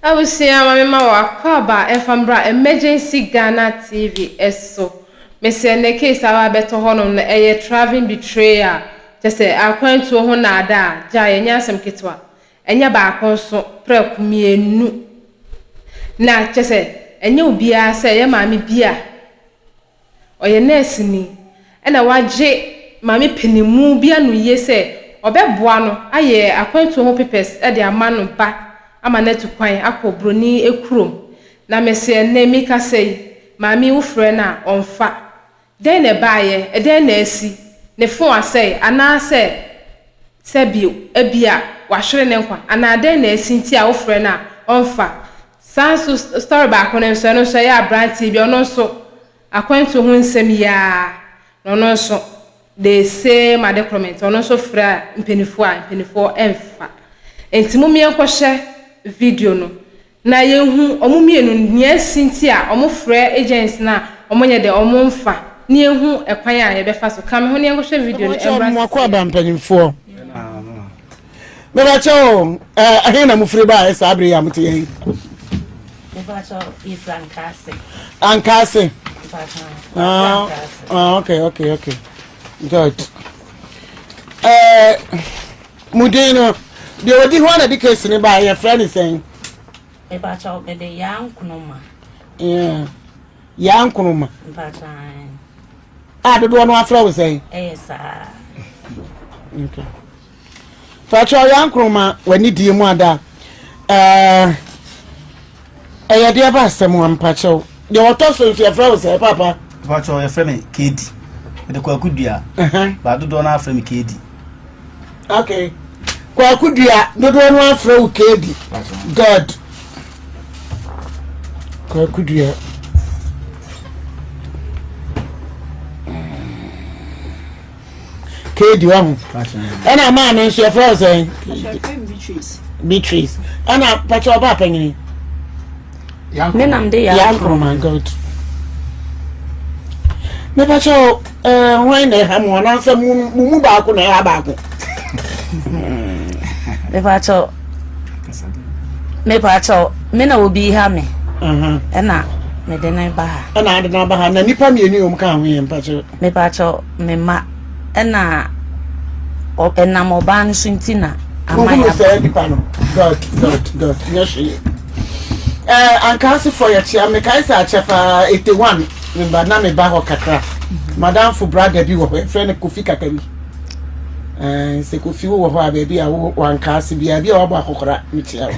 Abusua ma me ma wo akwaaba ɛmfa mbra Emergency Ghana TV so. Mese ɛnɛ case a aba abɛtɔ hɔ nom no ɛyɛ travelling betrayal kyɛsɛ akwantuo ho naadaa gyae ɛnyɛ asɛm ketewa ɛnyɛ baako nso prɛko mienu na kyɛsɛ ɛnyɛ obiara sɛ ɛyɛ maame bi a Ɔyɛ nɛɛseni na wagye maame panimu bi anoyie sɛ ɔbɛboa no ayɛ akwantuo ho papers de ama no ba ama no atu kwan akɔ broni kurom. Na mese ɛnnɛ mekasa yi, maame yi wofrɛ no a ɔmfa. Dɛn na ɛbaeɛ? Ɛdɛn na asi? Ne fon asɛe anaasɛ sɛ bio ebia wahwere ne nkwa anaa dɛn na asi nti a wofrɛ no a ɔmfa? Saa nso story baako no nso ɛno nso ɛyɛ abranteɛ bi ɔno nso akwantuo ho nsɛm yi ara na ɔno nso the same ade korɔ nti ɔno nso frɛ mpaninfoɔ a mpaninfoɔ ɛmfa nti mom yɛnkɔhwɛ video no na yɛnhu wɔn mmienu no nea asi nti a wɔfrɛ agents no a wɔnyɛ dɛ wɔmfa na yɛnhu ɛkwan a yɛbɛfa so ka me ho na yɛnkɔhwɛ video no Mebakyɛw ɛmmra mo akɔ sisi aba mpanyinfoɔ. Mebakyɛw o, ɛhe na mofiri baeɛ saa bere yi a mote yɛn yi? Mebakyɛw yɛfiri Ankaase. Ankaase. Mebakyɛw. Ah, ah, okay, okay, okay. Good. Eh, mo din no, deɛ ɔdi hɔ na de case no baeɛ, yɛfrɛ ne sɛn? Mebakyɛw mede Yaa Nkrumah. Yeah. Yaa Nkrumah. Mebakyɛw. A dodoɔ no afrɛ wo sɛn? Ɛyɛ saa. Okay. Fakyɛ Yaa Nkrumah w'ani die mu ada. Ɛɛ ɛyɛ deɛ ba asɛm a mpakyɛw. Deɛ ɔtɔ so nso yɛfrɛ wo sɛ papa. Fakyɛ yɛfrɛ me Kedi. Mede Kwaku Dua. Ba dodoɔ no afrɛ me Kedi. Okay. Kwaku Dua dodoɔ no afrɛ wo Kedi. Good. Kwaku Dua. Kedi wa ho. Ɛna maame nso yɛfrɛ wo sɛn? Beatrice. Ɛna pakyɛ ɔba apanyini. Me nam de Yankroma good. Me pakyɛ ɛɛ hwan na ɛha mu anaasɛ mu mu baako na ɛha baako. Me pakyɛ me pakyɛ me na obi ha me. Ɛna me de ne ba ha. Ɛna ade na ba ha na nipa mmienu yɛ wɔn ka ho yɛ mpakyɛ. Me pakyɛ me ma ɛna ɛnam ɔbaa no so nti na ama yɛ. Sɛ nipa no God God God nyɛ hwee. Ɛɛ ankaasefo yɛ kyea mekae sɛ akyɛ paa 81 meba na meba hɔ kakra. Madamfo brada bi wɔ hɔ yɛfrɛ no Kofi Kakari. Ɛɛ sɛ Kofi wɔ hɔ a baabi a wɔ ankaase biara bi a wabɔ akɔkora mekyia wo.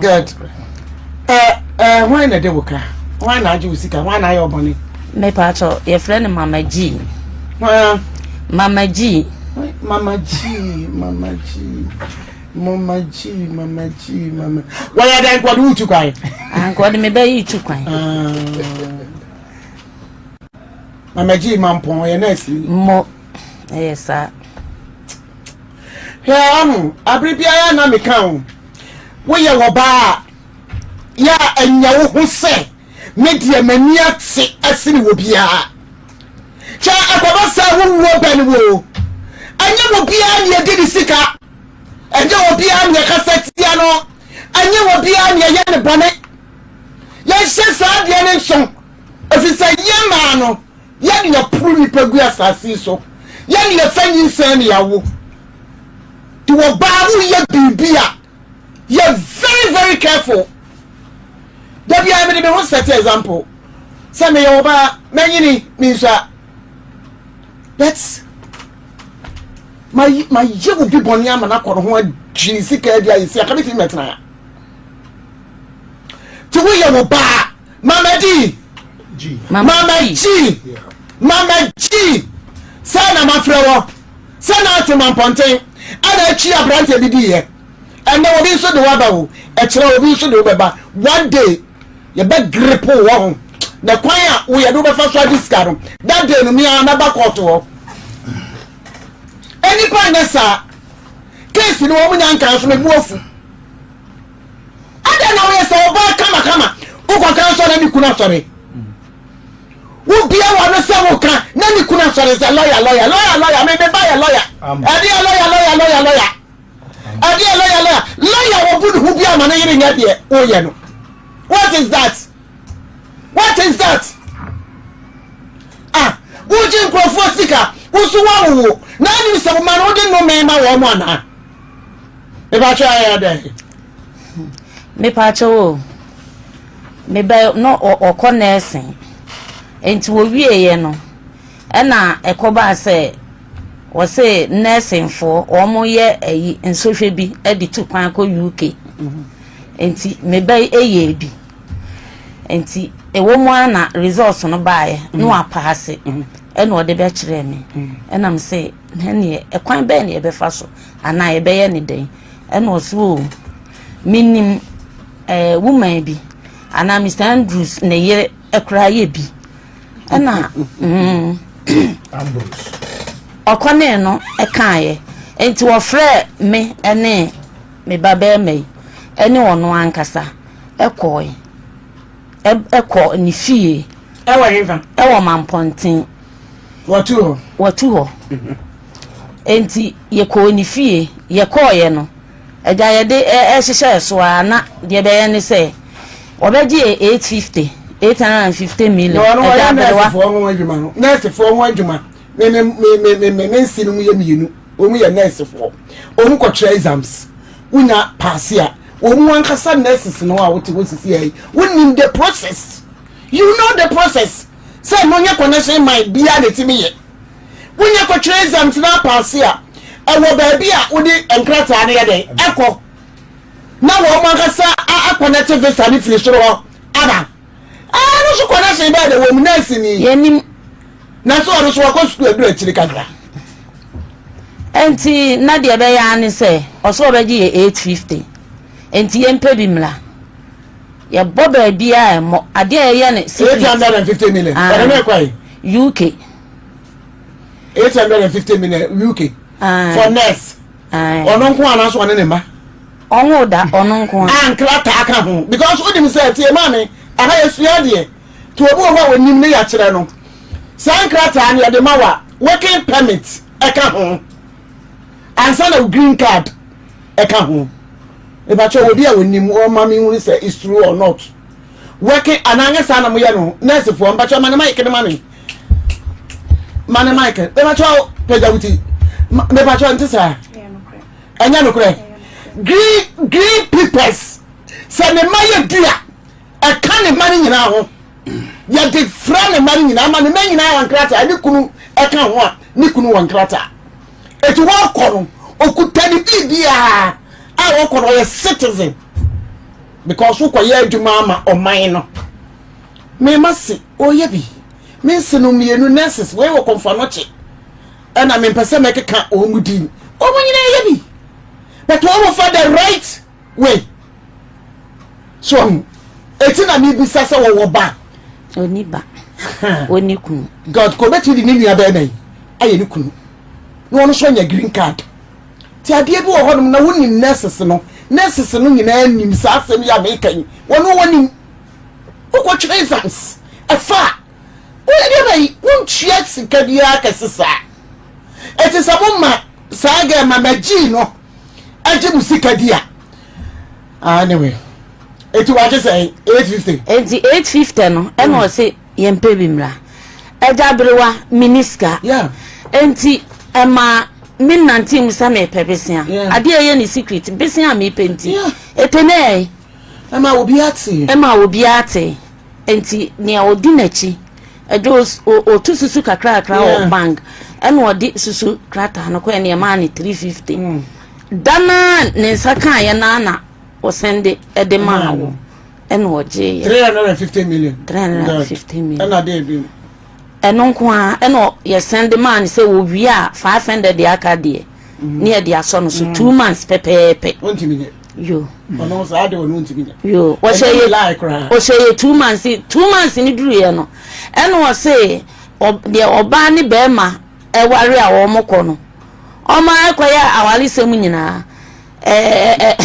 Good. Ɛ ɛ hwan na ɛde wo ka? Hwan na agye wo sika? Hwan na ayɛ ɔbɔne? Mepatɔ yɛfrɛ no Mama G. Hwan? Mama G. Mama G, Mama G. Mama G, Mama G, Mama. Wɔyɛ dɛn nkɔde wo tu kwan? Nkɔde me bɛyi tu kwan. Ah. Mama G mampɔn ɔyɛ nɛɛse ni. Mo ɛyɛ saa. Hwɛ ɔho abere biara na meka o woyɛ wɔ baa a yɛ a ɛnyɛ wo ho sɛ me deɛ m'ani ate asene wɔ biara kyɛ ɛkɔba sɛ wowuo bɛn wo ɛnyɛ wɔ biara ne ɛdi ne sika ɛnyɛ wɔ biara ne ɛkasa tia no ɛnyɛ wɔ biara ne ɛyɛ ne bɔne yɛnhyɛ saa adeɛ no nso Ɛfiri sɛ yɛn mmaa no, yɛn na yɛporo nnipa gu asase yi so, yɛn na yɛfa nyinsɛn na yɛawo. Nti wɔbaa woyɛ biribi a, yɛ very very careful. Da biara mede me ho set example sɛ meyɛ ɔbaa, manyini, mensua. But mayɛ obi bɔne ama no akɔ ne ho agye ne sika adi ayɛ si aka metumi mɛtena ha. Nti woyɛ wo baa Mama G. Mama G. Mama G. Sɛ na mafrɛ wɔ. Sɛ na ate mampɔnten. Ɛna akyi aberanteɛ bi diiɛ. Ɛnɛ obi nso de waba o. Ɛkyerɛ obi nso de wobɛba. One day yɛbɛ grip wɔ ho. Na kwan a woyɛ de wobɛfa so agye sika no. That day no me ara mɛba kɔɔto hɔ. Nnipa nyɛ saa. Case no wɔn nya nkan so mebu afu. Adɛn na woyɛ sɛ ɔbaa kamakama wokɔka nso na ne kunu asɔre wobia wɔ no sɛ woka na ne kunu asɔre sɛ lɔya lɔya lɔya lɔya me me ba yɛ lɔya ɛde yɛ lɔya lɔya lɔya lɔya Ɛdeɛ lɔya lɔya lɔya wɔbu ne ho bi ama ne yere nyɛ deɛ woyɛ no. What is that? What is that? Ah, wogye nkurɔfoɔ sika, woso woawowo, na anim sɛ woma no wode nnome ma wɔn mo anaa? Mepakyɛ ayɛ dɛn? Mepakyɛ o, mebɛ no ɔkɔ nɛɛsen, nti wɔwieɛ no, ɛna ɛkɔbaa sɛ wɔse nɛɛsenfoɔ wɔn yɛ ayi nsɔhwɛ bi de tu kwan kɔ UK. Nti me ba yi yɛɛ bi. Nti ɛwɔ mu ara na results no baeɛ na mm. wapaase mm. ɛna ɔde bɛkyerɛɛ me mm. ɛna me sɛ ɛneɛ ɛkwan bɛn na yɛbɛfa so anaa yɛbɛyɛ ne dɛn ɛna ɔso o menim ɛɛ woman bi anaa Mr Andrews ne yere ɛkoraa yɛ bi ɛna mm, ɔkɔnee no ɛkaeɛ nti wɔfrɛɛ me ɛne Me babarima yi ne ɔno ankasa kɔe, kɔɔ ne fie. Ɛwɔ hefa? Ɛwɔ Mampɔnten. Wɔtu hɔ? Wɔtu hɔ. Enti yɛkɔɔ ne fie. Yɛkɔeɛ no, agya yɛde ɛhyehyɛɛ so ara na deɛ ɛbɛyɛ ne sɛ wɔbɛgye yɛ 850, 850 million. Na ɔno ɔyɛ nɛɛsefoɔ ho adwuma no, nɛɛsefoɔ ho adwuma. Me me me me me me nsi no mu yɛ mmienu. Wɔn yɛ nursefoɔ. Wɔn kɔtwerɛ exams. Wonya paase a, wɔn ankasa nurses no a wote hɔ sisi yi, wonim the process. You know the process. Sɛ no nyɛ connection man biara na ɛtumi yɛ. Wonya kɔtwerɛ exams na apaase a, ɛwɔ baabi a wode nkrataa no yɛ dɛn ɛkɔ. Na wɔn ankasa akɔnɛte visa no firi soro hɔ aba. Ɛno nso connection bɛɛ de wɔn nurse ni. Yɛnim. Na so ɔno so wakɔ sukuu aduru akyiri kakra. Enti na deɛ ɛbɛyɛ ara ne sɛ ɔsɛ ɔbɛgye yɛ 850 enti yɛmpɛ bi mmra yɛbɔ baabi a ɛmmɔ adeɛ a yɛyɛ no secret 850 million ɔde ne kɔ yi UK 850 million UK for nurse ɔno nko ara so ɔne ne mma ɔnwo da ɔno nko ara ankrataa ka ho because wonim sɛ tie maame aha yɛsua adeɛ Nti obi wɔ hɔ a onim ne yɛakyerɛ no. Saa nkrataa no yɛde ma wo a, working permit ɛka ho ansa na wo green card ɛka ho. Mepakyɛ obi a onim ɔma me hunu sɛ it's true or not. Working anaa nyɛ saa na moyɛ no nursefoɔ mpakyɛ ma ne mic no ma me. Ma ne mic. Mepakyɛ pagya wo ti. Mepakyɛ nte saa. Ɛnyɛ nokorɛ. Green green papers sɛ ne mma yɛ du a Ɛka ne mma no nyinaa ho. Yɛde fra ne mma no nyinaa ma ne mma nyinaa wɔ nkrataa. Ne kunu ɛka ho a, ne kunu wɔ nkrataa. Eti wɔkɔ no, okuta ne biribiara a wɔkɔ no ɔyɛ citizen because wokɔyɛ adwuma ama ɔman no. Mema se ɔyɛ bi. Me nse no mmienu nurses wei wɔ Kɔmfoanɔkye ɛna mempɛ sɛ mɛkeka wɔn mu din. Wɔn nyinaa yɛ bi. But wɔn fa the right Wei so ɔho eti na mebisa sɛ wɔwɔ ba. Ɔni ba. Ɔni kunu. God kò obetumi de ne nua bɛrima yi ayɛ ne kunu na ɔno nso anya green card. Ti adeɛ bi wɔ hɔnom na wonim nurses no nurses no nyinaa nim saa asɛm yi a meka yi wɔn wɔnim wokɔtwerɛ exams ɛfa a woyɛ deɛ bɛyi wontua sika biara kɛse saa ɛti sɛ moma saa gɛ ma magyii no ɛgye mo sika di a ah, anyway eti wagye sɛ 850. Eti 850 no ɛna mm. ɔse yɛn pɛ bi mmra ɛgya berewa mini sika enti ɛma me nante mu sɛ mepɛ besia adeɛ ɛyɛ ne secret besia a mepɛ nti ɛpɛ nɛ ɛma obiara te ɛma obiara te Enti nea odi n'akyi de otu susu kakrakra wɔ bank ɛna ɔde susu krataa no kɔɛ na ɛmaa no 350 mm. da no a ne nsa kaeɛ no na ɔsɛnde de maa wo ɛna ɔgyeeɛ 350 million 350 million ɛna de bi ɛno nko ara ɛna yɛsɛnde maa no sɛ wɔwie a 500 deɛ aka deɛ mm. ne yɛde asɔ no so mm. 2 months pɛpɛɛpɛ. Yo. Ɔno saa de ɔno ntumi nyɛ. Yo. Ɔhyɛ yɛ ɔhyɛ yɛ 2 months 2 months ni duru yɛ no ɛna ɔse deɛ ɔbaa ne bɛrima ɛware a wɔn kɔ no ɔmo ɛkɔyɛ awaresɛm nyinaa ɛɛ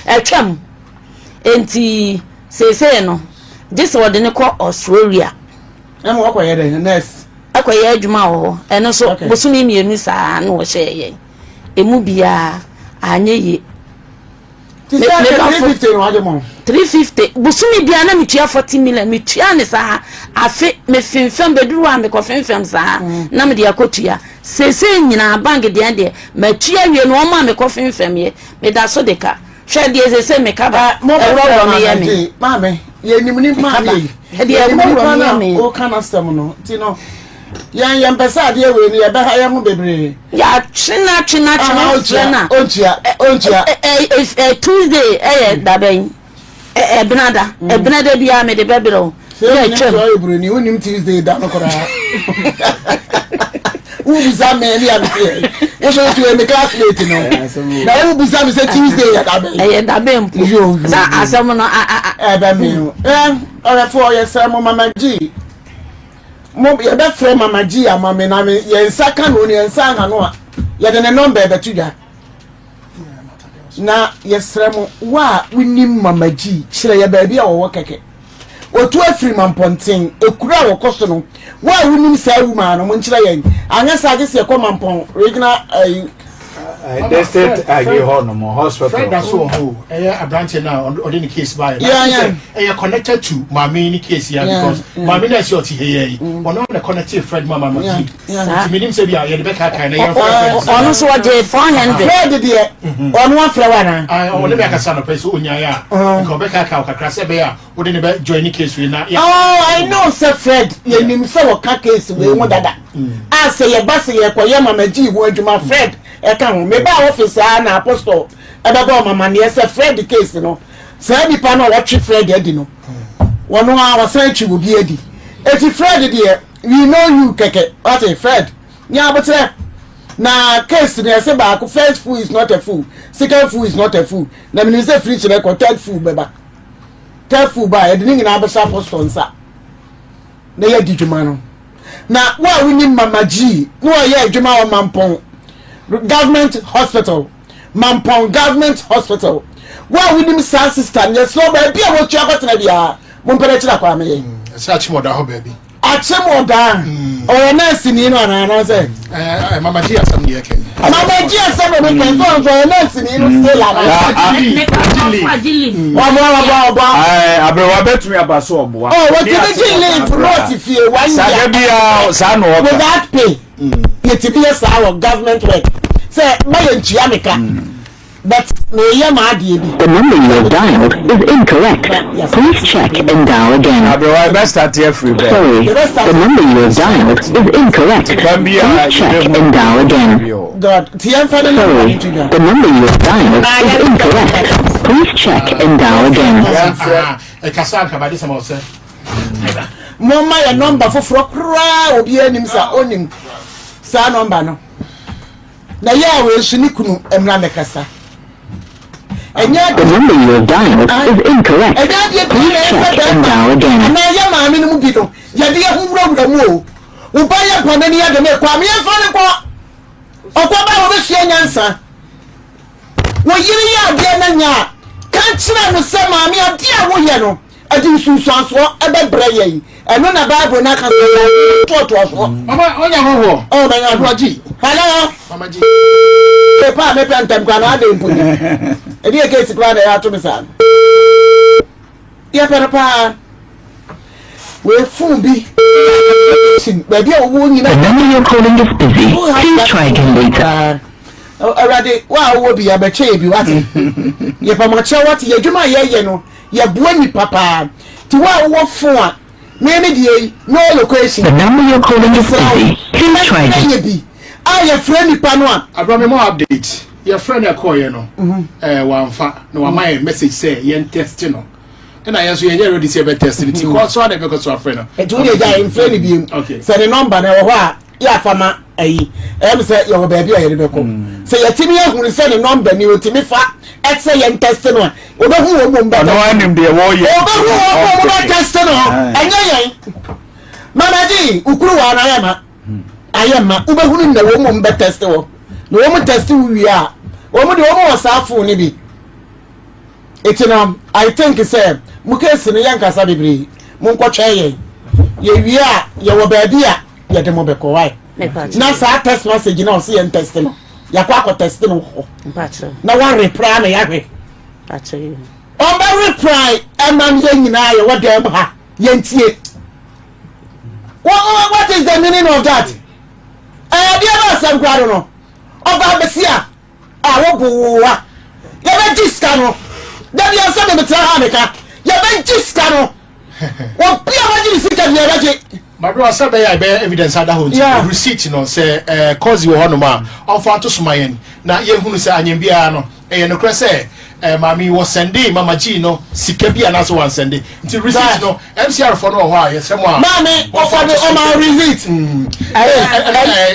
ɛtwam nti seesei no gye sɛ ɔde ne kɔ Australia. Ɛna wɔkɔyɛ dɛ nurse. Ɛkɔyɛ adwuma wɔ hɔ ɛno nso bosome 2 saa na ɔhyɛ yɛn. Emu biara. Anyɛ yie. Ti sɛ 350 na wagye mo. 350 bosome biara na metua 40 million metua ne saa afe mefemfam bɛduru hɔ a mekɔfemfam saa na mede akɔtua seesei nyinaa bank deɛ deɛ matua wie no wɔn a mekɔfemfam yɛ meda so de ka hwɛ deɛ seesei meka ba ɛworɔworɔ meyɛ me maame yɛnim ne maame yi ɛdeɛ ɛworɔworɔ meyɛ me woka n'asɛm no nti no yɛn yɛn mpɛ sɛ adeɛ wei no yɛbɛha yɛn ho bebree. Yɛatwe no atwe no atwe no frɛ no a. Ɔntua ɔntua. Tuesday ɛyɛ dabɛn ɛbenada ɛbenada biara mede bɛbrɛ wo. Sɛ wonim sɛ ɔyɛ buroni wonim Tuesday da no koraa. Wobisa me ne a mete yɛ wosɛ wotu me classmate no na wobisa me sɛ Tuesday yɛ dabɛn. Ɛyɛ dabɛn mpo. Sɛ asɛm no. Ɛbɛ me o. Ɔyɛfoɔ yɛsrɛ mo mama gyi. Mo yɛbɛfrɛ Mama G ama me na me yɛn nsa ka no ne yɛn nsa anka no a yɛde ne nɔmba ɛbɛto dwa na yɛsrɛ mo wo a wonim Mama G kyerɛ yɛ baabi a wɔwɔ kɛkɛ wɔtu afiri Mampɔnten ekuro a wɔkɔ so no wo a wonim saa wumaa no mo nkyerɛ yɛn anyɛ saa gye sɛ yɛkɔ Mampɔn regional ɛyi. District ayi hɔ nom hospital. Fred da so wɔ hɔ o ɛyɛ aberanteɛ no a ɔde ne case baayɛ na sɛ ɛyɛ connected to maame ne case ya because maame no ɛsɛ ɔte ha yi ɔno na connected Fred ma maame ti nti menim sɛ bi a yɛde bɛkaakae na yɛmfrɛ Fred ɔno nso ɔgye 400 Fred deɛ ɔno afrɛ wa na ɔne me akasa nɔpɛ sɛ ɔnyaeɛ a nka ɔbɛkaakae wo kakra sɛ ɛbɛyɛ a wode ne bɛ join ne case wei na. Oh, I know sɛ Fred yɛnim sɛ wɔka case wei ho dada a sɛ yɛba sɛ yɛkɔyɛ Mama G ho adwuma Fred ɛka ho mebaa office a na apostle ɛbɛbɔ ɔmamaneɛ sɛ Fred case no saa nipa no a wɔtwe Fred adi no wɔno a wɔsan twe obi adi eti Fred deɛ we know you kɛkɛ wate Fred nya abotrɛ na case no yɛsɛ baako first fool is not a fool second fool is not a fool na menim sɛ firi kyerɛ kɔ third fool bɛba Careful ba a yɛde ne nyinaa bɛhyɛ apostol nsa na yɛadi dwuma no. Na wo a wonim Mama G na ɔyɛ adwuma wɔ Mampɔn Government Hospital, Mampɔn Government Hospital. Wo a wonim saa sister no yɛsrɛ wo baabi a wɔtua kɔtena biara mompɛ no akyiri akɔ ameyɛ. Ɛsɛ akyem ɔda hɔ baabi. Akyem ɔdaa. Ɔyɛ nurse ni no anaa anaasɛ. Ɛɛ Mama G asɛm ni yɛ kɛ. Mama G asɛm ni kɛ nso nso ɔyɛ nurse ni no still anaa. Ɔboa ɔboa ɔboa. Ɛɛ aberewa bɛtumi aba so ɔboa. Ɔ wɔtumi gye leave na ɔte fie one year. Sade biara saa na ɔka. Without pay. Yɛtumi yɛ saa wɔ government work sɛ mayɛ ntua me ka. But meyɛ m'adeɛ bi. The number you have dialed is incorrect. Please check and dial again. Aberewa yɛbɛ start afiri bɛn. Sorry, the number you have dialed is incorrect. Kwan bi a Please check yɛbɛhu and dial again. bi o. God, ti yɛn fa ne number Sorry, ne to dwa. the number you have dialed is incorrect. Please check and dial again. Yɛmfrɛ. Ɛkasa anka ba de sɛm ɔsɛ. Momma yɛ nɔmba foforɔ koraa obiara nim sa onim saa nɔmba no. Na yɛ a wei nso ne kunu mmra mmɛkasa. Ɛnyɛ The adeɛ number you have dialed is incorrect. ɛnyɛ adeɛ bi Please na ɛsɛ check and bɛrima dial again. anaa yɛ maame no mu bi no yɛde yɛ ho wurawura mu o. Wo ba yɛ bɔne ne yɛde ne kɔ a meyɛmfa ne kɔ. Ɔkɔ ba a wɔbɛsua nyansa. Wo yere yɛ adeɛ na nya a ka kyerɛ no sɛ maame adeɛ a woyɛ no ɛde nsunsuansoɔ ɛbɛbrɛ yɛn. Ɛno na Bible no aka sɛ yɛn toatoasoɔ. Mama ɔnya hɔhoɔ. Ɔ mɛnya no. Mama G. Hello. Mama G. Pepa a mepɛ ntɛm koraa na adɛn mpo ni. Ɛde yɛ keesi koraa na ɛyɛ ato me saa no. Yɛpɛ no paa. Wei fon bi. Baabi a wɔwɔ nyina. The number you're calling is busy. Who has Please that try again later. Awurade wo a wowɔ bi abɛkyɛ yɛ bi wate. Yɛpɛ mo akyɛ wate yɛ adwuma a yɛyɛ no yɛboa nipa paa. Nti wo a wowɔ fon a me me deɛ yi no location. The number you're calling is busy. Please try again. Yɛ bi a yɛfrɛ nipa no a. Abra me mo update. Yɛfrɛ no ɛkɔɔyɛ no. Ɛɛ wamfa na wama yɛ message sɛ yɛn test no. Ɛna yɛn nso yɛnyɛ ready sɛ yɛbɛ test no ti kɔ so a na yɛbɛkɔ so afrɛ no. Nti wo deɛ gya mfrɛ no biem. Okay. Sɛ ne nɔmba no ɛwɔ hɔ a yɛ afa ma ayi ɛyɛ mi sɛ yɛwɔ baabi a yɛde bɛkɔ. Sɛ yɛtumi ahunu sɛ ne nɔmba ni otumi fa ɛsɛ yɛn test no a obehu wɔn mu bɛ Ɔno anim deɛ wɔyɛ. Obehu wɔn mu bɛ test no ɛnyɛ yɛn. Mama G ukuru wa na ayɛ ma ayɛ ma wobɛhunu na wɔn mu bɛ test wɔ na wɔn test wo wie a wɔn de wɔn wɔ saa phone no bi. Eti no I think sɛ mo case no yɛnkasa bebree monkɔtwɛn yɛn yɛwie a yɛwɔ baabi a yɛde mo bɛkɔ why na saa text message na ɔse yɛn text no. Yɛakɔ akɔ test no wɔ hɔ. Na wa reply na yɛahwɛ. Ɔmbɛ reply ɛma no yɛn nyinaa yɛwɔ dan mu ha yɛntie. What, what is the meaning of that? Ɛyɛ adeɛ bɛ asɛm koraa no no. Ɔbaa bɛsi a a woboa yɛbɛgye sika no. Dabi asɛm de metra ha meka. Yɛbɛgye sika no. Obi a wagye ne sika bi yɛbɛgye. Maberewa sɛ bɛyɛ a ɛbɛyɛ evidence ada hɔ nti receipt no sɛ ɛɛ kɔzi wɔ hɔnom a ɔmfa nto so ma yɛn na yɛhunu sɛ anyɛn biara no ɛyɛ nokorɛ sɛ ɛɛ maame yi wɔ sɛnde mama G no sika bi anaasɛ wansɛnde nti receipt no MCR foɔ no wɔ hɔ a yɛsrɛ mo a Maame ɔfa de ɔma receipt. Ɛɛ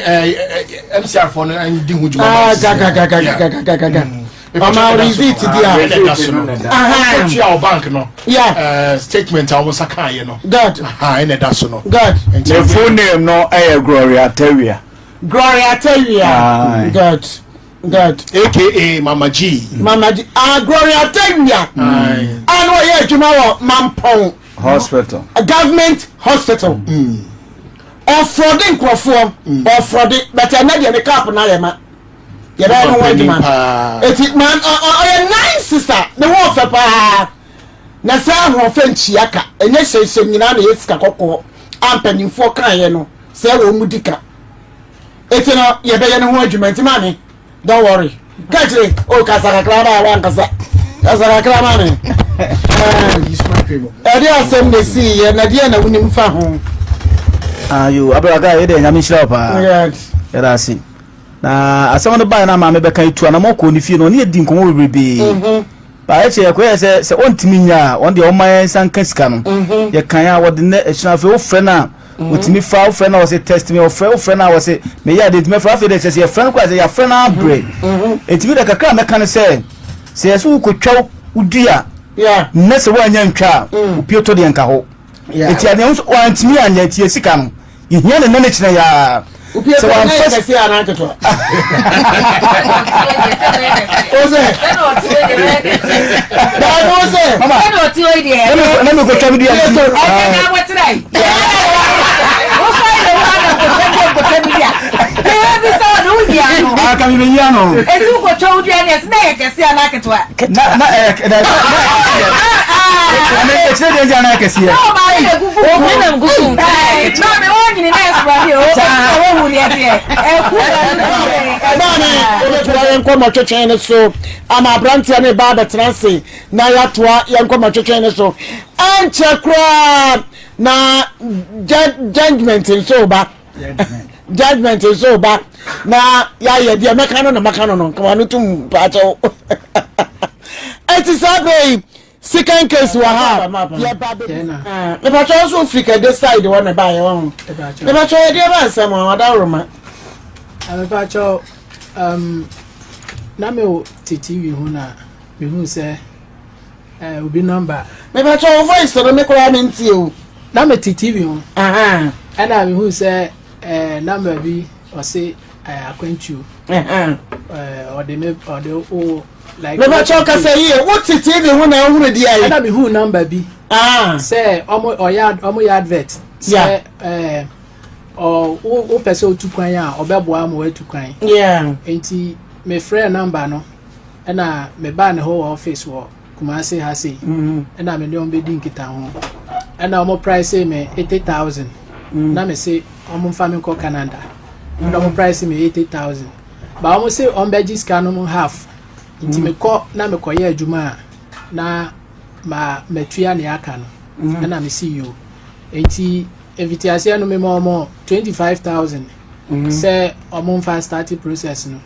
ɛɛ MCR foɔ no ndi ho dwuma. Ah, gagagagagagagaga. Ɔma receipt di a. Ɛna ɛda so no. Ɔtua wɔ bank no. Yeah. Statement a wɔn nsa kan yɛ no. Good. Ɛna ɛda so no. Good. Ne full name no ɛyɛ Gloria Tawia. Gloria Tawia. Good. Good. AKA Mama G. Mama G. Ah, Gloria Tawia. Ah, no, ɔyɛ adwuma wɔ Mampɔn. Hospital. Government hospital. Ɔfrɔde nkurɔfoɔ. Ɔfrɔde bɛtɛ ɛnɛ deɛ ne cap na yɛ ma. Yɛbɛyɛ no ho adwuma. Eti ma ɔyɛ nine sister ne ho ɔfɛ paa. Na sɛ ahoɔfɛ nkyia ka ɛnyɛ hyɛnhyɛn nyinaa na ɛyɛ sika kɔkɔɔ a mpanyinfoɔ kaeɛ no sɛ wɔn mu di ka. Eti no yɛbɛyɛ ne ho adwuma nti maame don't worry. Kakyire o kasa kakra ba wa nkasa kasa kakra ma me. Ɛde asɛm na esi yɛ na deɛ na wonim fa ho. Ayo abraka yɛ deɛ Nyame nhyira wo paa. Yɛda ase. Na asɛm no baeɛ na maame bɛka etu anamɔ kɔɔ ne fie no ɔne yɛdi nkɔmmɔ bebrebee. Baayɛ kyɛ yɛkɔyɛ sɛ sɛ ɔntumi nya a ɔno deɛ ɔma yɛn nsa nka sika no. Yɛkan a wɔde nnɛ ɛkyena afei wofrɛ no a wɔtumi fa wofrɛ no a wɔse test me ɔfrɛ wofrɛ no a wɔse meyɛ adeɛ ntumi afrɛ afei deɛ kyerɛ sɛ yɛfrɛ no koraa sɛ yɛafrɛ no abrɛ. Ɛtumi deɛ kakra a mɛka ne sɛ sɛ yɛ sɛ wokɔtwa wo dua nnɛ sɛ woanya ntwa a wopie tɔ deɛ nka hɔ. Ɛti adeɛ nso wantumi anyɛ ɛti yɛ sika no yɛhia ne nne ne kyerɛ yaa sɛ wamfa kɛse anaa nketewa o sɛ daabi o sɛ na mekɔtwa me dua nti aka me bɛyi ano na na ɛyɛ na ɛkyerɛ deɛ nti anaa kɛseɛ Maame, wobɛtoa yɛn nkɔmmɔtwetwe no so ama aberanteɛ no ba abɛtena ase na yɛatoa yɛn nkɔmmɔtwetwe no so. Ɛnkyɛ koraa na judgment nso ba. Judgment nso ba na yɛayɛ deɛ mɛka no na maka no no nkama no tom paakyɛw. Ɛti saa berɛ yi second case wɔ ha yɛba bɛ mepatwa nso firi kɛde side hɔ na ɛbaayɛ wɔ ho mepatwa yɛde ɛba nsɛm a wada woroma. Mepatwa na me te TV ho na mehu sɛ obi number. Mepatwa wo voice no me koraa mentie o. Na me te TV ho ɛna mehu sɛ number bi ɔse akwantuo ɔde me ɔde o. Like mepatwa kasa yie wo te TV ho na wohunu deɛ ayi. Ɛna mehu number bi. Sɛ ɔmo ɔyɛ ɔmo yɛ advert. Sɛ ɛɛ ɔ wo wopɛ sɛ otu kwan a ɔbɛboa ma watu kwan. Nti mefrɛ number no ɛna mebaa ne hɔ wɔ office wɔ Kumasi ha sei. Ɛna me ne ɔmo bɛdi nkitaho. Ɛna ɔmo price me 80,000. Na me se ɔmo mfa me nkɔ Canada. Ɛna ɔmo price me 80,000. Ba ɔmo se ɔmo bɛgye sika no mu half. Nti mekɔ na mekɔyɛ adwuma a na ma matua nea aka no. Ɛna me si yo. Nti mfitiaseɛ no mema ɔmo 25,000 sɛ ɔmo mfa start process no.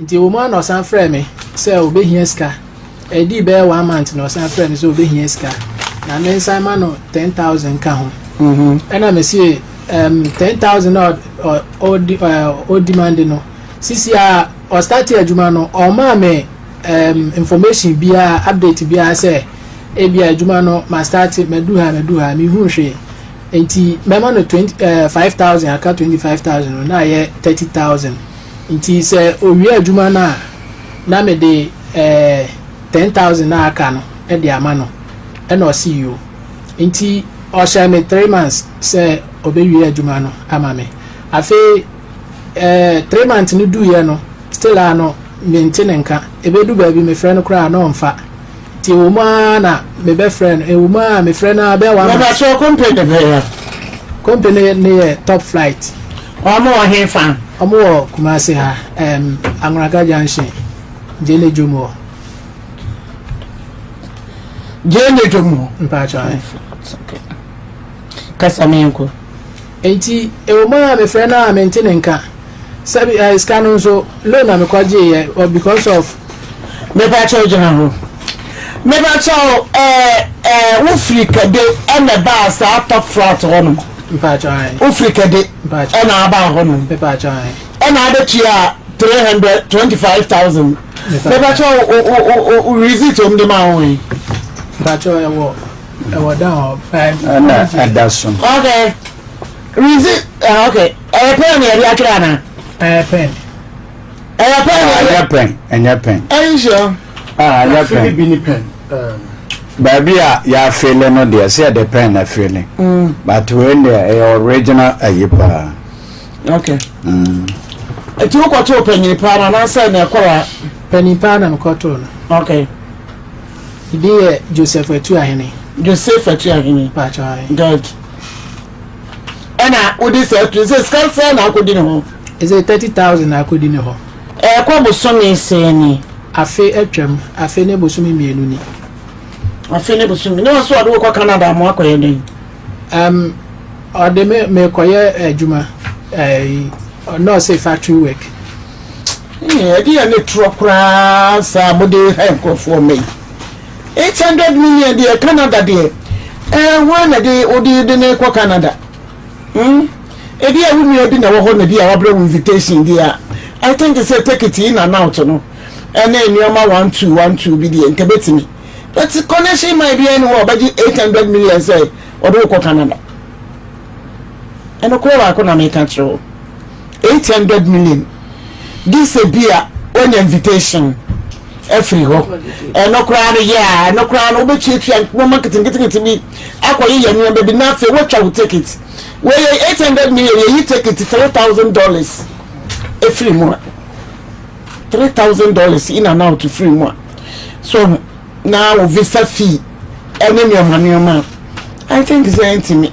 Nti wɔ mu a na ɔsan frɛ me sɛ obɛhia sika. Ɛdii bɛyɛ 1 month na ɔsan frɛ me sɛ obɛhia sika. Na me nsan ma no 10,000 ka ho. Ɛna me se 10,000 na ɔdemand no. Sisi a ɔstart adwuma no ɔmaa me information biara update biara sɛ ebia adwuma no ma start madu ha madu ha mehu hwee. Nti mɛma no 5,000 aka 25,000 no na ayɛ 30,000. Nti sɛ owie adwuma no a na mede 10,000 na aka no de ama no. Ɛna ɔse yo. Nti ɔhyɛ me 3 months sɛ ɔbɛwie adwuma no ama me. Afei 3 months no duiɛ no Still a no mente ne nka. Ɛbɛdu baabi mefrɛ no koraa a na ɔmfa. Nti ɛwɔ mu ara na mebɛfrɛ no, ɛwɔ mu ara mefrɛ no ara bɛyɛ one month. Mepakyɛw company bɛn a? Company no yɛ Top Flight. Wɔn wɔ he fa? Wɔn wɔ Kumasi ha, ɛɛm Anwraka Junction, Gyene Dwom hɔ. Gyene Dwom hɔ? Mpakyɛw ae. Okay. Kasa menkɔ. Enti ɛwɔ mu ara mefrɛ no a mente ne nka. Sɛbi eh, sika no nso loan na mekɔ gye yɛ because of. Mepa kyɛw gyina hɔ. Mepa kyɛw ɛɛ ɛɛ wo firi kɛde ɛna ɛbaa saa top flat hɔ nom. Mepa kyɛw ayi. Wo firi kɛde ɛna abaa hɔ nom. Mepa kyɛw ayi. Ɛna abɛtua 325,000. Mepa kyɛw o o o receipt wɔn de maa wɔn yi. Mepa kyɛw ɛwɔ ɛwɔ dan hɔ. Ɛna ɛda so. Okay. Receipt ah okay. Ɛyɛ pɛn na yɛde atwerɛ anaa? Ɛyɛ pɛn. Ɛyɛ pɛn na yɛde. Ɛnyɛ pɛn, ɛnyɛ pɛn. Ɛyɛ sure. Ah, ɛnyɛ pɛn. Bi ni pɛn. Baabi a yɛafele no deɛ sɛ yɛde pɛn na fele. But wei deɛ ɛyɛ original ayi paa. Okay. Eti wokɔtoo panyin paa no anaasɛ na ɛkɔra? Panyin paa na mekɔtoo no. Okay. Ne din yɛ Joseph Atuahene. Joseph Atuahene. Paatwa ayi. Good. Ɛna wode saa tu sɛ sika sɛ na akɔdi ne hɔ. Ɛsɛ 30,000 na akɔdi ne hɔ. Ɛkɔ bosome sɛn ni? Afe atwam, afe ne bosome mmienu ni. Afe ne bosome ne ɔso ɔde wokɔ Canada mo akɔyɛ dɛn? Um, ɔde me mekɔyɛ adwuma ɛɛ nɔɔse factory work. Ɛde yɛ ne torɔ koraa saa mode ha nkurɔfoɔ mma yi. 800 million deɛ Canada deɛ ɛɛ hwan na de wode de ne kɔ Canada? Hmm? Ebi a wo nua bi na wɔ hɔ na bi a wabrɛ wo invitation bi a I think sɛ take it in and out no ɛne nneɛma 1 2 1 2 bi deɛ nka bɛtumi. But connection man bi ɛne hɔ ɔbɛgye 800 million sɛ ɔde wo kɔ Canada. Ɛnokorɛ baako na meka kyerɛ wo. 800 million gye sɛ bi a woanya invitation afiri hɔ ɛno koraa no yɛ a ɛno koraa no wobɛtuatua nneɛma nketenketenkete bi akɔyeyɛ nneɛma bi na afei woatwa wo ticket wɔyɛ 800 million yɛyi ticket $3,000 ɛfiri mu a $3,000 in and out firi mu a so na wo visa fee ɛne nneɛma nneɛma a I think sɛ ɛntumi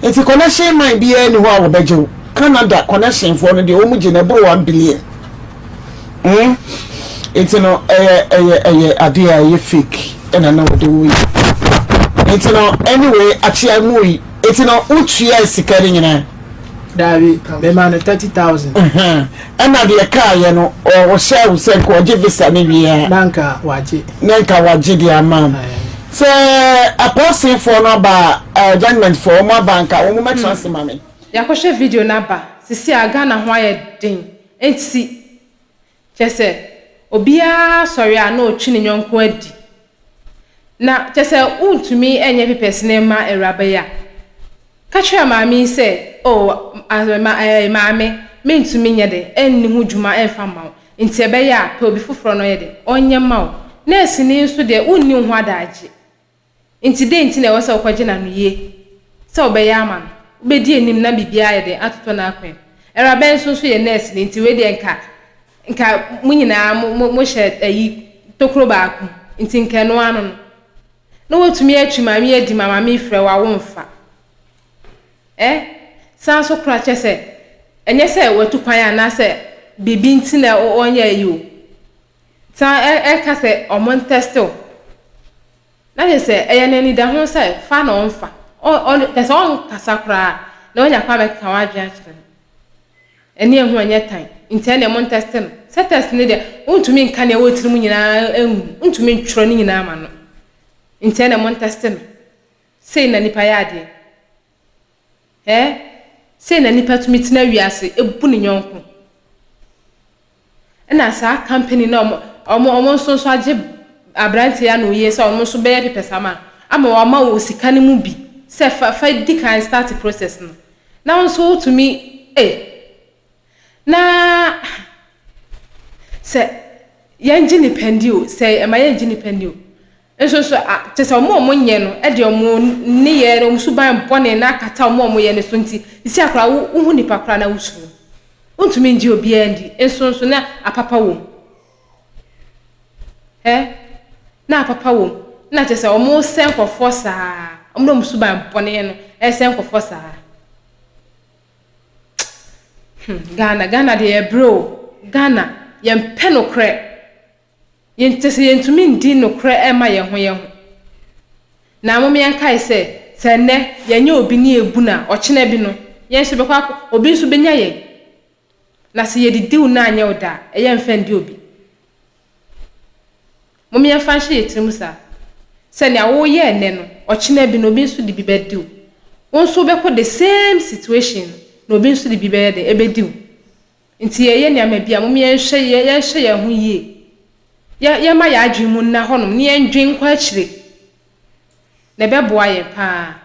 nti connection man biara ni hɔ a wɔbɛgye wo Canada connection foɔ no deɛ wɔn gye na ɛboro 1 billion Nti no ɛyɛ adeɛ a ɛyɛ fake ɛna na wɔde wo yi. Nti no anyway akyea mu yi nti no wotua sika no nyinaa? Daabi, mema no 30,000. Ɛna deɛ kaayɛ no ɔhyɛ wo sɛ nka ɔgye visa no wie a. Na nka wagye. Na nka wagye deɛ ama wo. Sɛ apɔsefoɔ no aba a, judgement foɔ wɔn aba nka wɔn mɛtena ase ma me. Yɛakɔhwɛ video no aba sisi a Ghana ho ayɛ den nti kyerɛ sɛ obiara sɔre a na ɔtwi ne yɔnko adi. Na kyerɛ sɛ wontumi nyɛ papers no mma awuraba yi a, ka kyerɛ maame yi sɛ oh ma ɛɛ maame mentumi nyɛ de ɛnni ho dwuma ɛmfa mma wo nti ɛbɛyɛ a pɛ obi foforɔ na ɔyɛ de ɔnyɛ mma wo. Nɛɛseni nso deɛ wonni wo ho adagye. Nti dɛn nti na ɛwɔ sɛ wokɔgye no anoyie sɛ wobɛyɛ ama no? Wobɛdi anim na biribiara ayɛ dɛn atotɔ n'akwan mu. Awuraba yi nso nso yɛ nurse ni nti wei deɛ nka nka mo nyinaa mo mo mohyɛ ayi tokuro baako mu nti nka ɛno ano no na watumi atwi maame yi adi ma maame yi frɛ wo a womfa. Eh? San nso kora kyerɛ sɛ ɛnyɛ sɛ watu kwan anaasɛ biribi nti na ɔnyɛ ayi o. San ɛka sɛ ɔmo ntɛste wo. Na kyerɛ sɛ ɛyɛ no anidaho sɛ fa na ɔmfa. Ɔ ɔ kyerɛ sɛ ɔnkasa koraa na wanya kwan abɛkeka w'adwene akyerɛ no. Ɛne ɛho ɛnyɛ tan. Nti ɛneɛ montɛste no. Sɛ test no deɛ wontumi nka nea ɛwɔ wo tirim nyinaa ngu. Wontumi ntwerɛ ne nyinaa ma no. Nti ɛneɛ montɛste no. Sei na nipa yɛ adeɛ. Ɛɛ? Sei na nipa tumi tena wiase bu ne yɔnko. Ɛna saa company no a wɔn wɔn nso nso agye aberanteɛ yi ano yie sɛ wɔn nso bɛyɛ papers ama no ama wɔama wɔ sika no mu bi sɛ fa fa di kan start process no na wo nso wotumi ei na sɛ yɛngye nipa ndi o sɛ ɛma yɛngye nipa ndi o nso nso a kyɛ sɛ wɔn a wɔnyɛ no de wɔn nneyɛɛ no wɔn suban bɔne no akata wɔn a wɔyɛ no so nti sisi akora wo wohu nipa koraa na wosuro. Wontumi ngye obiara ndi, nso nso na apapa wom. Ɛ? Na apapa wom. Na kyerɛ sɛ wɔresɛe nkurɔfoɔ saa. Wɔn de wɔn suban bɔne no ɛresɛe nkurɔfoɔ saa. Hmm, Ghana, Ghana deɛ yɛbrɛ o. Ghana, yɛmpɛ nokorɛ. Yɛn, kyerɛ sɛ yɛntumi ndi nokorɛ mma yɛn ho yɛn ho. Na mom yɛnkae sɛ, sɛ nnɛ yɛnyɛ obi ne yɛbu no a, ɔkyena bi no, yɛn nso yɛbɛkɔ akɔ, obi nso bɛnya yɛn. Na sɛ yɛdidi wo na anyɛ wo dɛ a, ɛyɛ mfa ndi obi. Mom yɛmfa nhyɛ yɛn tirim saa, sɛ nea woyɛ nnɛ no, ɔkyena bi no, obi nso de bi bɛdi wo. Wo nso wobɛkɔ the same situation no, na obi nso de bi bɛyɛ dɛn, ɛbɛdi wo. Nti yɛyɛ nneɛma bi a, mom yɛnhwɛ yɛnhwɛ yɛn ho yie. Yɛ yɛmma yɛn adwene mu nna hɔnom na yɛndwen nkɔ akyire. Na ɛbɛboa yɛn paa.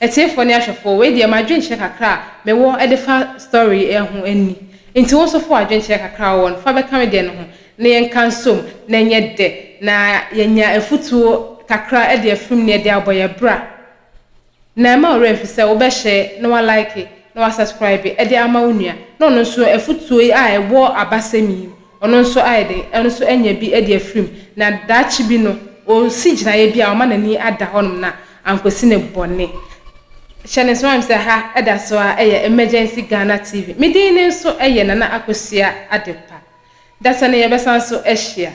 Atiefoɔ ne ahwɛfoɔ, wei deɛ m'adwenkyerɛ kakra a mewɔ de fa story yi ho ni. Nti wo nso fa w'adwenkyerɛ kakra a wowɔ no fa bɛka me deɛ no ho na yɛnka nsom na ɛnyɛ dɛ na yɛanya afutuo kakra de afiri mu na yɛde abɔ yɛn bra. Na mma wo werɛ mfi sɛ wobɛhyɛ na woalike na woasubscribe de ama wo nua na ɔno nso afutuo yi a ɛwɔ abasɛm yi mu ɔno nso ayɛ den ɔno nso anya bi de afiri mu na daakye bi no ɔresi gyinaeɛ bi a ɔma n'ani ada hɔnom na ankɔsi no bɔne. Hyɛ no nso ma me sɛ ha da so ara yɛ Emergency Ghana TV. Me din no nso yɛ Nana Akosua Adepa. Dasani yɛbɛsan so ahyia.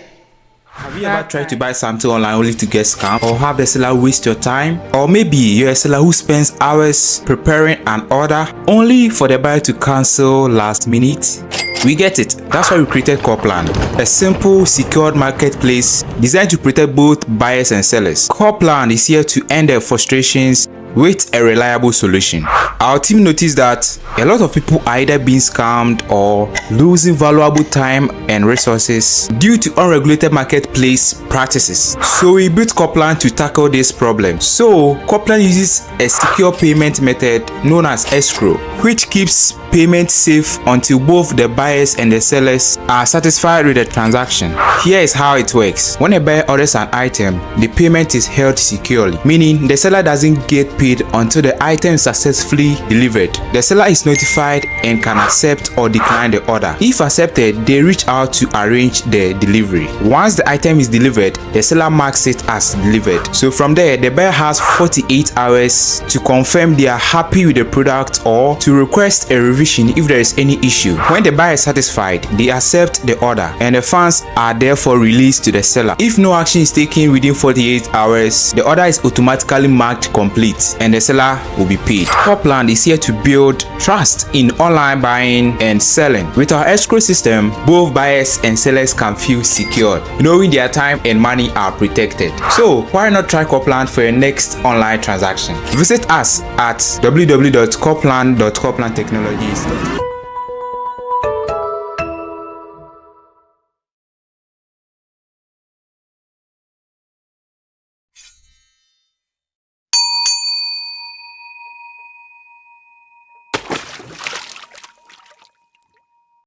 Have you ever tried to buy something online only to get scammed or have the seller waste your time? Or maybe you're a seller who spends hours preparing an order only for the buyer to cancel last minute? We get it. That's why we created Corplan, a simple, secured marketplace designed to protect both buyers and sellers. Corplan is here to end their frustrations with a reliable solution. Our team noticed that a lot of people are either being scammed or losing valuable time and resources due to unregulated marketplace practices. So we built Coplan to tackle this problem. So Coplan uses a secure payment method known as escrow, which keeps payment safe until both the buyers and the sellers are satisfied with the transaction. Here is how it works. When a buyer orders an item, the payment is held securely, meaning the seller doesn't get paid until the item is successfully delivered. The seller is notified and can accept or decline the order. If accepted, they reach out to arrange the delivery. Once the item is delivered, the seller marks it as delivered. So from there, the buyer has 48 hours to confirm they are happy with the product or to request a revision if there is any issue. When the buyer is satisfied, they accept the order and the funds are therefore released to the seller. If no action is taken within 48 hours, the order is automatically marked complete and the seller will be paid. Copland is here to build trust in online buying and selling. With our escrow system, both buyers and sellers can feel secured, knowing their time and money are protected. So why not try Copland for your next online transaction? Visit us at www.copland.coplandtechnologies.com.